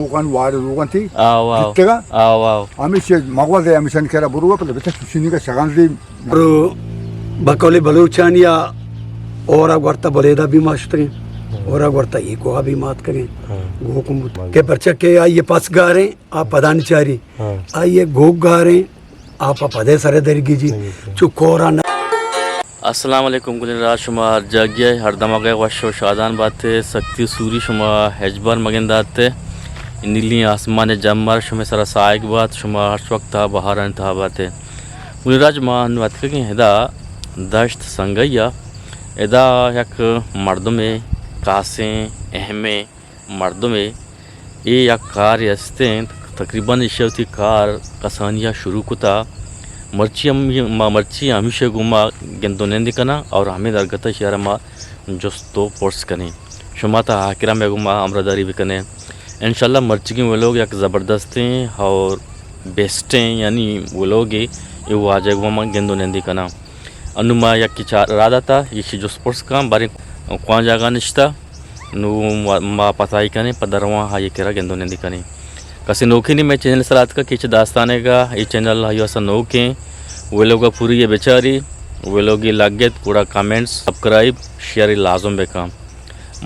اوکان وار روگن تھی۔ آو، آو۔ کتگا؟ آو، آو۔ ہمیشہ مغوز ہے، ہمیشہ کرا برو، پتہ بچہ چوشینی کا شگان دی۔ برو بقول بلوچانی آ اورا گورتا بلیدا بھی ماشتگیں، اورا گورتا یہ کوہا بھی مات کگیں۔ ہاں۔ گوکم بوت۔ ہاں۔ کہ پرچہ کہ آئی پاس گاریں، آ پدانی چاری۔ ہاں۔ آئی گوک گاریں، آ پہ پدے سرے درگیجی، چو کورا نہ۔ السلام علیکم گلیں راج، شما ہر جاگہ ء ہر دمگ ء وش و شادان بات ء، سکتی سوری شما ہچبر مگندات ء۔ نیلیں آسمان ء جمر شمے سرا ساہگ بات، شما ہرچ وقت ء بہارانی تہا بات ء۔ گلیں راج، ما انو اتکگیں ادا دشت سنگئی ء، ادا یک مردمے، کاسیں اہمیں مردمے، اے یک کارے است انت، تقریباً ایشی ء وتی کار کسانی ء شروع کتا۔ مرچی ہم، ما مرچی ہمیشی گوما گند و نندی کناں اور ہمے درگت ء ایشی ء را ما جست و پرس کنیں۔ شما تا آخرا مئے گوما ہمراہداری بکنیں۔ انشاءاللہ مرچیگیں ولوگ یک زبردستیں اور بیسٹیں یعنی ولوگے، اے واجہ گوما گند و نندی کناں۔ انو ما یکے چار را داتا، ایشی جست پرس کن، باریں کوان جاگہ نشتا۔ نو ما، ما پتائی کنیں، پہ درواں آئی کرا گندو نندی کنیں۔ کسے نوکے نی مئے چینل سرا اتکا کہ چہ داستانے گا، اے چینل آئی واسا نوکیں، ویلوگا پوری ء بچاری، ویلوگی لگت، گڑا کمنٹس، سبسکرائب، شیئر لازم بکن۔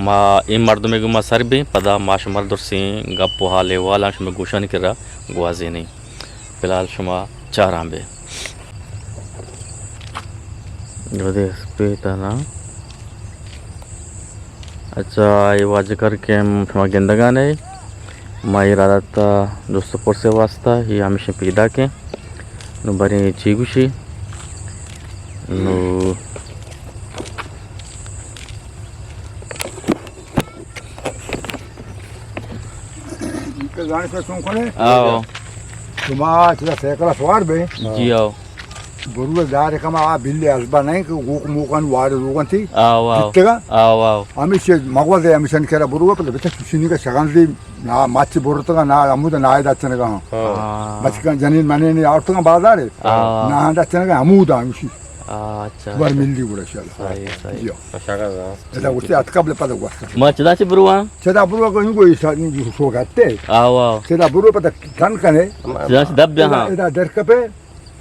ما اے مردمے گوما سر بیں، پدا ما شمار درسیں گپ و حال احوالاں شمے گوشانی کرا گوازینیں۔ فی الحال شما چاراں بے۔ گدے اسپیت ء نام۔ اچھا، اے واجہ کر کہ شما گندگان ئے، ما اے را داتا دوست پرسے واسطہ، اے ہمیشہ پیدا کے۔ نو بریں چی گوشی؟ نو آو۔ شما چلا سائیکل سوار بے؟ جی آو۔ برو دار کما آ بلی ازبا نہیں کہ گوک موکان وار روگن تھی۔ آو، آو۔ کتگا؟ آو، آو۔ ہمیشہ مغوز ہے، ہمیشہ کرا برو، پتہ بچہ چوشینی کا شگان دی، نا مچ برتگا، نا امود نا دچنگا۔ ہاں۔ بچ کن جنین منین آورتگا بازار ہے۔ آو۔ نا دچنگا امود ہمیشی۔ آ، اچھا، بر اچھا۔ ملی گڑا شالا۔ صحیح، صحیح۔ جی۔ ادا گوشتے ات قبل پدا گوشت۔ ما چدا چہ برواں؟ چدا بروا کو انگو ایسا شو گتے۔ آو، آو۔ چدا برو پدا تن کنے۔ چدا چہ دب بیا، ہاں۔ ادا در کپے،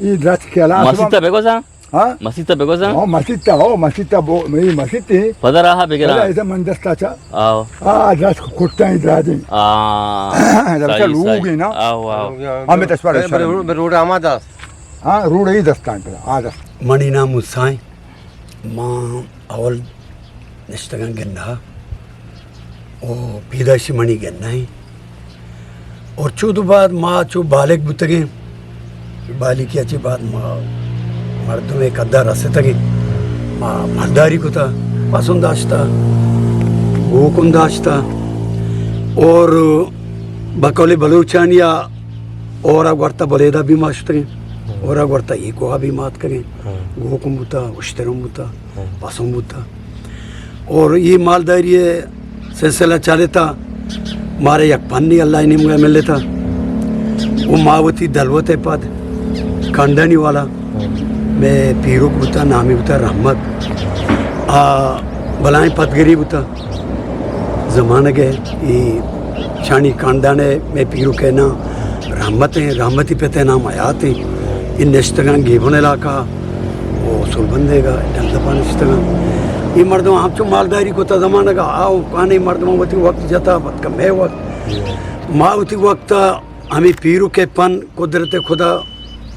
ای درچ کلاس مسیت بگوزاں؟ ہاں؟ مسیت بگوزاں؟ ہاں، مسیت، ہو، مسیت بو، می مسیت۔ پدا راہ بگرا۔ پدا ایسا من دستا چا۔ آو۔ آ، درچ کٹا ہی درادیں۔ آ، صحیح، لوگ صحیح۔ ہے نا۔ آو، آو۔ ہمیں تشوار بے، بے، بے روڈ آمادہ۔ ہاں، روڈ ای دستان پر، آ دست۔ منی نام موسیٰ ایں۔ ما اول نشتگاں گندہ و پیدائشی منی گندہ ایں۔ اور چود بعد ما چو بالغ بوتگیں، بالغی چی بعد ما مردم قدر رستگیں۔ ما مالداری کتا، پسند داشتا، گوکم داشتا۔ اور بقول بلوچانیا اورا گورتا بلیدا بھی ما شتگیں۔ اورا گورتا یہ کوہا بھی مات کگیں۔ ہاں۔ گوکم بوتا، اشترم بوتا، ہاں۔ پسند بوتا۔ اور یہ مالداری سلسلہ چلتا، مارے یک پنی اللہ نیمگا ملتا۔ وہ ما وتی دلوت پد کانڈانی والا، ہاں۔ میں پیروک بوتا، نامی بوتا رحمت۔ آ بلائیں پدگری بوتا۔ زمانگ ء اے شانی کاندان ء مئے پیرک ء نام رحمت ایں، رحمتی پت ء نام حیات ایں۔ اے نشتگاں گیبن علاقہ ء و سربندیگ ء ڈل دپا نشتگاں۔ اے مردم ہمچو مالداری کتا زمانگ ء، آ کانے مردم وتی وقت جتا، پتکا مئے وقت۔ ما وتی وقت ء ہمے پیرک ء پن قدرت خدا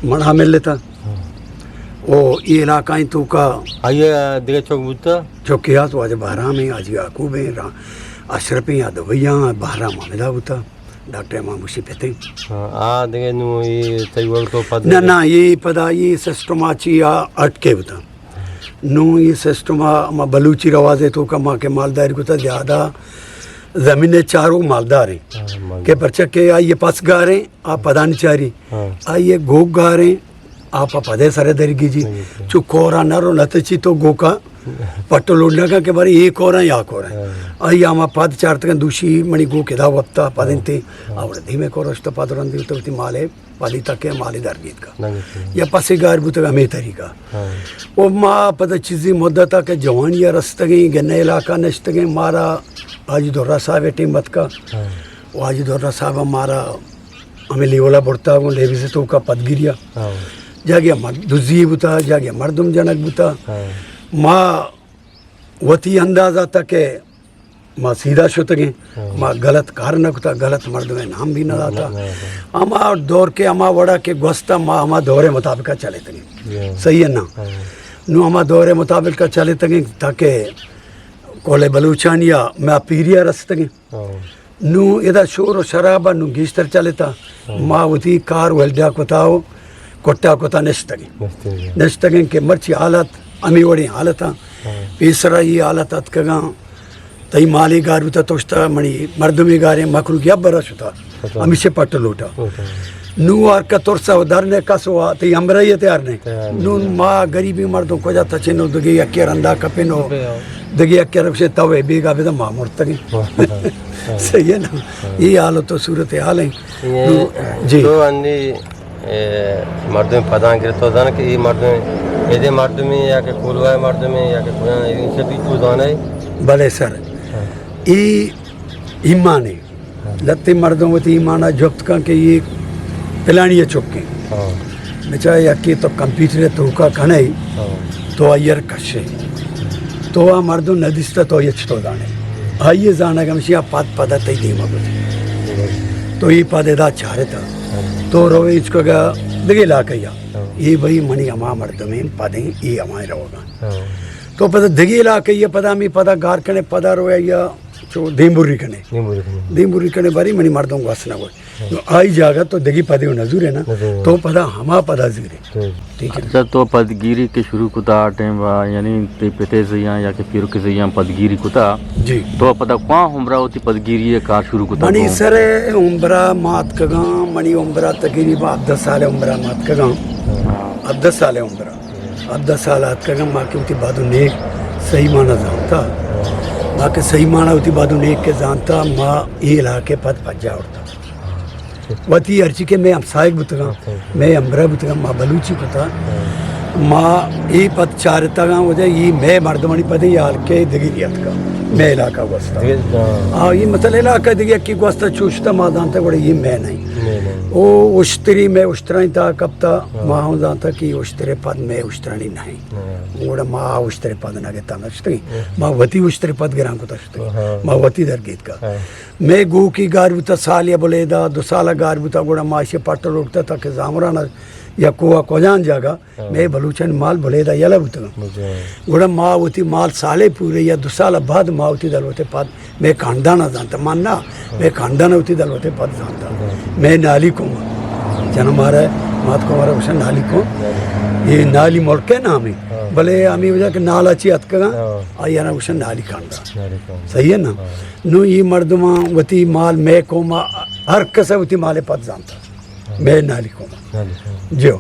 مڑا ملتا۔ او اے علاقہ ایں توکا۔ آئی ء دگہ چک بوتا؟ چکے آت، واجہ بہرام ایں، حاجی یعقوب ایں، را-، اشرف ایں، یا دبئی آں، بہرام حامدہ بوتا، ڈاکٹر امام بخشی پت ایں۔ ہاں، آ دگہ نو اے تئی وڑ تو پد نہ، نہ، اے پدا اے سسٹم آ چی آ اٹکے بوتا۔ نو اے سسٹم آ ما بلوچی رواج ایں توکا ما کہ مالداری کتا زیادہ زمین چارو مالدار ایں۔ ہاں، مالدار۔ کہ پرچہ کہ آئی پس گار ایں، آ پدانی چاری۔ ہاں۔ آئی گوک گار ایں، آ پہ پدے سرے درگیجی۔ درگیجی۔ چو کورا نہ رو نہ تچی تو گوکا پٹو لوڈنگا کہ بارے اے کورا یا کورا۔ ہاں۔ آئی ہما پد چارتگن دوشی منی گوک ادا وپتا پد ہاں۔ انتے۔ ہاں۔ آوڑ دیمے کورا شتا پد رندی تو وتی مالے پدی تکے مالی درگیتگا۔ درگیتگا۔ یا پسی گار بوتگا ہمے طریقہ۔ ہاں۔ او ما پدا چیزی مدتا کہ جوانی رستگیں گنے علاقہ نشتگیں مارا حاجی درہ صاحب ٹیم بتکا۔ ہاں۔ واجد اللہ صاحب مارا ہمیں لیولا برتا گوں لیویز توکا پدگیریا۔ ہاں۔ جاگیا مرد دزی بوتا، جاگیا مردم جنگ بوتا۔ ہاں۔ ما وتی اندازہ تا کہ ما سیدھا شتگیں، ہاں۔ ما غلط کار نہ کتا، غلط مردمے نام بھی نہ داتا۔ نہ، نہ، نہ۔ ہما دور کے ہما وڑا کے گوستا ما ہما دور مطابقہ چلے تگیں۔ جی۔ صحیح ہے نا؟ ہاں۔ نو ہما دور مطابقہ چلے تگیں تاکہ کول بلوچانی آ ما پیریا رستگیں۔ ہاں۔ نوں ادا شور و شراب نوں گیشتر چلتا۔ ہاں۔ ما وتی کار ولڈا کتا و کٹا کتا نشتگیں۔ نشتگیں۔ نشتگیں کہ مرچی حالت ہمیں وڑیں حالتاں۔ ہاں۔ پیسرا یہ حالت اتکگاں، تئی مالی گار بوتا توشتا منی مردمی گاریں مخلوق یا برا شتا۔ اچھا۔ ہمیشہ پٹ لوٹا۔ اچھا۔ نوں ہر کا ترسا و در نے کس و تئی ہمراہی تیار نے۔ تیار نے۔ نوں ما غریبی مردم کجا تچینو دگے یکی رندا کپینو۔ بے آؤ۔ دگے یکی رکشے تو بیگا بدا ما مرتگیں۔ ہاں۔ صحیح ہے نا؟ ہاں۔ یہ حالت و صورت حال ہیں۔ یہ نوں، جی۔ تو انی، اے، مردم پدان گرتو دان کہ یہ مردم، ایدے مردمی یا کہ کولوائے مردمی یا کہ کجا ان سے بھی تو دانے؟ بلے سر۔ ہاں۔ ای ایمان ہے۔ ہاں۔ لتے مردم وتی ایمانا جپت کن کہ یہ پلانی چکے۔ ہاں۔ بچا یکی تو کمپیوٹر توکا کنے، ہاں۔ تو آئیر کشے۔ تو آ مردم ندیستا تو یہ چطور دانے؟ آئیے زانگ ہمشی آ پد پدا تئی دیما بوتے۔ ہاں۔ تو یہ پد ادا چارتا۔ ہاں۔ تو روے اچکگا دگے علاقہ یا۔ ہاں۔ یہ بھئی منی ہما مردمیں پدیں، یہ ہمائیں روگا۔ ہاں۔ تو پدا دگے علاقہ یا پدا ہمیں پدا گار کنے پدا روے یا چو دیمبوری کنے۔ دیمبوری کنے۔ دیمبوری کنے باری منی مردم گوس نہ گوش۔ ہاں۔ نو آئی جاگہ تو دگی پدے و نزورے نا۔ نزورے۔ تو پدا ہما پدا زیرے۔ ٹھیک۔ ٹھیک ہے۔ اچھا، تو پدگیری کے شروع کتا ٹائم وا، یعنی تے پتے سے یا، یا کہ پیرو کے سے یا پدگیری کتا۔ جی۔ تو پدا کواں عمرہ ہوتی پدگیری ہے کار شروع کتا منی تو؟ سر عمرہ مات کگاں، منی عمرہ تقریباً ہبدہ سال عمرہ مات کگاں۔ ہاں۔ ہبدہ سال عمرہ۔ ہبدہ سال آتکگاں، ما کہ وتی بد و نیک صحیح مانا زانتا۔ ما کہ صحیح مانا وتی بد و نیک کے زانتا، ما اے علاقے پد پجا اڑتا۔ وتی ہرچی کہ مئے ہمسائگ بوتگاں، مئے ہمبراہ بوتگاں، ما بلوچی کتا۔ ما اے پد چارتگاں، وجہ اے مئے مردمانی پد اے حال کہ دگہ نیت کا، مئے علاقہ گوستا۔ آ، اے مثلا علاقہ دگہ یکی گوستا چوشتا ما زانتا، گڑا اے مئے نہیں۔ او اشتری مئے اشترانی تا کپتا، ہاں۔ ما ہوں زانتا کہ اشترے پد مئے اشترانی نہیں۔ ہاں۔ گڑا ما اشترے پد نہ گتا نشتگیں۔ ہاں۔ ما وتی اشترے پد گران کتا شتگیں۔ ہاں۔ ما وتی در گیت کا۔ ہاں۔ مئے گوکی گار بوتا سال یا بلیدا، دو سال گار بوتا، گڑا ما اشی پٹ لوٹتا تاکہ زامران یا کوہ کجان جاگہ ہاں۔ مئے بلوچانی مال بلیدا یلہ بوتگاں۔ بوتگاں۔ گڑا ما وتی مال سالے پورے یا دو سال بعد ما وتی دلوتے پد مئے خاندان ء زانت، من نہ، ہاں۔ مئے خاندان ء وتی دلوتے پد زانت۔ ہاں۔ مئے نالی قوم، جنم مارا، مات قوم مارا گوشن نالی قوم۔ نالی۔ یہ نالی ملک ہے نام ہے۔ ہاں۔ بلے ہمیں وجہ کہ نالا چی اتکگاں، ہاں۔ آئی نا گوشن نالی خاندان۔ نالی قوم۔ صحیح ہے نا؟ ہاں۔ نو یہ مردماں وتی مال مئے قوم ہر کس وتی مال پد زانت۔ ہاں۔ مئے نالی قوم۔ نالی قوم۔ جو۔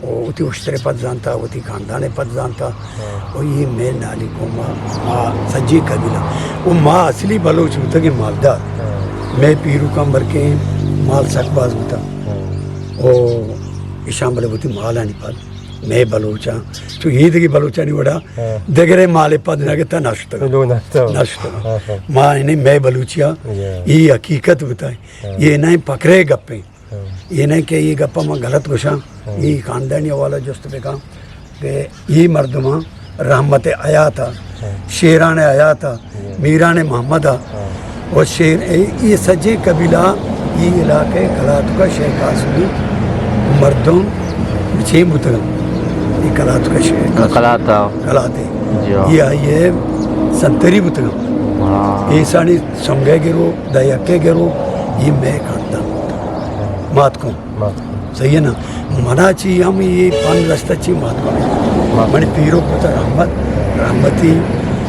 او وتی اشترے پد زانتا، وتی خاندانے پد زانتا۔ ہاں۔ او یہ مئے نالی قوم ما، ما سجی قبیلہ۔ او ما اصلی بلوچ بوتگیں مالدار۔ ہاں۔ مئے پیرو کمبر کے مال سک باز بوتا۔ ہاں۔ او اشان بلے وتی مالانی پد مئے بلوچاں، چو یہ دگی بلوچانی وڑا ہاں۔ دگرے مالے پد نہ گتا نشتگ۔ نو نشتگ۔ نشتگ۔ ہاں، ہاں۔ ما انہیں مئے بلوچیا یا۔ یہ حقیقت بوتا ہے۔ ہاں۔ یہ نہیں پکرے گپیں۔ ہاں۔ یہ نہیں کہ یہ گپا ما غلط گوشاں۔ ہاں۔ یہ خاندانی حوالہ جست بکاں کہ یہ مردماں رحمت حیات آ، ہاں۔ شیران حیات آ، ہاں۔ میران محمد آ، ہاں۔ و شیر، یہ سجے قبیلہ، یہ علاقے کلاتکا شیخ قاسمی مردم بچین بوتگن۔ یہ کلاتکا شیخ قاسمی۔ کلاتا۔ کلاتے۔ جی ہاں۔ یہ آئیے سنتری بوتگن۔ ہاں۔ یہ سانی سنگے گرو، دا یکے گرو، یہ مئے خاندان۔ مات کو۔ مات کو۔ صحیح ہے نا؟ منا چی ہم یہ پن رستہ چی مات کو۔ مات۔ منی پیرو پتر رحمت، رحمتی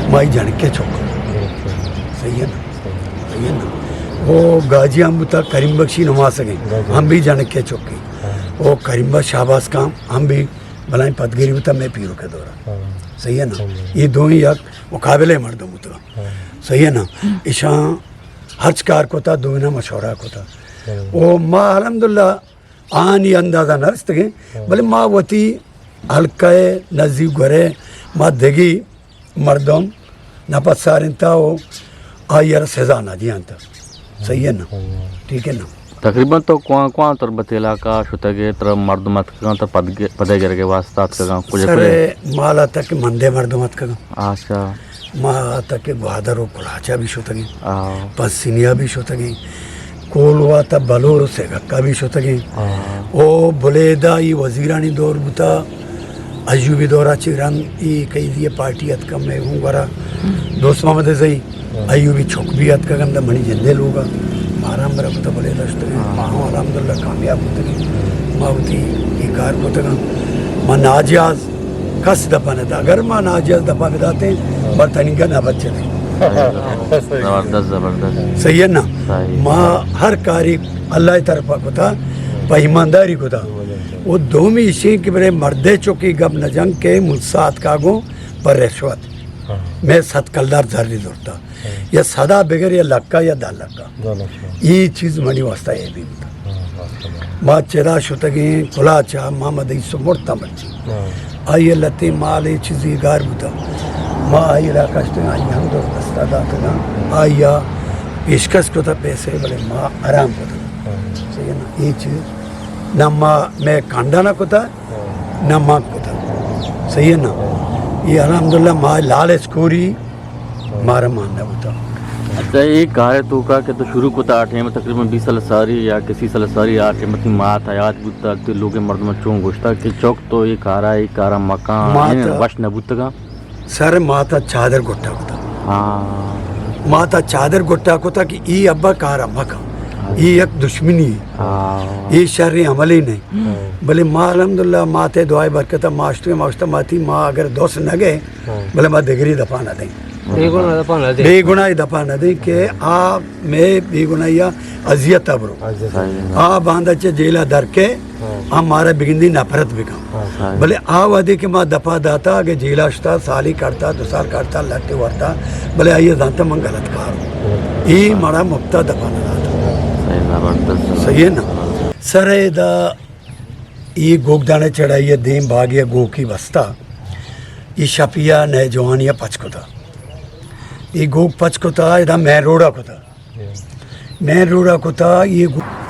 مائی جنکے چوک۔ بالکل۔ صحیح ہے نا؟ صحیح۔ صحیح ہے نا؟ وہ گاجی ہم بتا کریم بخشی نماسگے، گاجی۔ ہم بھی جنکے چوکی۔ ہاں۔ وہ کریم بخش شہباز خان ہم بھی بلائیں پدگیری بتا میں پیرو کے دورا۔ ہاں۔ صحیح ہے نا؟ صحیح ہے۔ یہ دو ہی یک مقابلے مردم بوتگا۔ ہاں۔ صحیح ہے نا؟ ہم۔ اشاں ہرچ کار کوتا، دوئینا مشورہ کوتا۔ ہاں۔ او ما الحمدللہ آنی اندازہ نہ رستگیں، ہاں۔ بلے ما وتی حلقہ نزیک گورے ما دگی مردم نپسارینتا و آئی را سزا نہ دیانتا۔ صحیح ہے نا؟ صحیح ہے۔ ٹھیک ہے نا؟ تقریباً تو کواں کواں تربت علاقہ شتگ ئے، ترا مردم اتکگاں، ترا پد گ-، پدے گرگ ءِ واسطہ اتکگاں، کجا سر، کجا؟ مال اتک کہ مندے مردم اتکگاں۔ اچھا۔ ما اتک کہ گوادر و کلاچا بھی شتگیں، آ۔ پسنیا بھی شتگیں، کولواہ تا بلور و سیگکا بھی شتگیں۔ آ۔ او بلیدہ ای وزیرانی دور بوتا، ایوبی دورا چہ رند ای کئی دیئے پارٹی اتکا مئے گوں گورا، دوست محمد زئی، ہاں۔ ایوبی چک بھی اتکگ ہمدا منی جندے لوگا، مارا ہم برا کتا بلیدہ شتگیں، ہاں۔ ما ہم الحمدللہ کامیاب بوتگیں، ما وتی ای کار کتگاں، ما ناجائز کس دپا نہ دا، اگر ما ناجائز دپا بداتیں، ہاں۔ ما تنیگا نہ بچتیں۔ زبردست، زبردست۔ صحیح ہے نا؟ صحیح۔ ما ہر کاری اللہ طرفا کتا، پہ ایمانداری کتا۔ و دومی ایشیں کہ برے مردے چکی گپ نہ جنگ کہ ملسا اتکا گوں پر رشوت۔ ہاں۔ میں صد کلدار زری زرتا۔ ہاں۔ یا صدا بگر یا لکا یا دہ لکا۔ دہ لکا۔ یہ چیز منی واسطہ یہ بھی بوتا۔ ہاں، واسطہ۔ ما چدا شتگیں کلاچا محمد عیسی مرتا مرچی۔ ہاں۔ آئی لتے مال اے چیزی گار بوتا۔ ما آئی را کشتیں، آئی ہم دو دستا داتگاں۔ آئی پیشکش کتا پیسے بلے ما آرام کتا۔ ہاں۔ صحیح ہے نا؟ یہ چیز نہ ما میں کانڈا نہ کتا، نہ ما کتا۔ صحیح ہے نا؟ یہ الحمدللہ ما لالچ کوری مارا مان نہ بوتا۔ اچھا، یہ کار توکا کہ تو شروع کتا آ ٹائم تقریباً بیس سال ساری یا کسی سال ساری آ ٹائم تئی مات حیات بوتا، تو لوگ مردم چون گوشتا کہ چوک تو یہ کارا، یہ کارا مکان، ما یعنی تا وش نہ بوتگا؟ سر، ماتا چادر گٹا کتا۔ ہاں۔ ماتا چادر گٹا کتا کہ ای ابا کارا مکن۔ ہاں۔ ای یک دشمنی ہے۔ ہاں۔ ای شر عملی نہیں۔ ہاں۔ بلے ما الحمدللہ ماتے دعائے برکتا ما اشتگیں، ما اشتا ماتی ما اگر دوست نہ گئے، ہاں۔ بلے ما دگری دپا نہ دیں۔ بے گناہ دپا نہ دیں۔ بے گناہ دپا نہ دیں کہ آ مئے بے گناہی ءَ اذیت ءَ برو۔ اذیت ءَ۔ صحیح۔ آ باندا چہ جیل ءَ در کے، ہاں۔ آ مارا بگندی نفرت بکن۔ ہاں۔ صحیح۔ بلے آ وہدے کہ ما دپا داتا، اگہ جیل ءَ شتا، سالی کڑتا، دو سال کڑتا، لٹے ورتا، بلے آئی ءَ زانتا من غلط کار ہوں۔ ہاں۔ ای مارا مپتا دپا نہ داتا۔ صحیح، زبردست۔ صحیح ہے نا؟ سر ادا ای گوک دانے چڑھائی ءَ دیم باگی ءَ گوکی بستا۔ ای شپی ءَ نئے جوانی ءَ پچ کتا۔ ای گوک پچ کتا، ادا مین روڈ ءَ کتا۔ مین روڈ ءَ کتا، یہ گو-،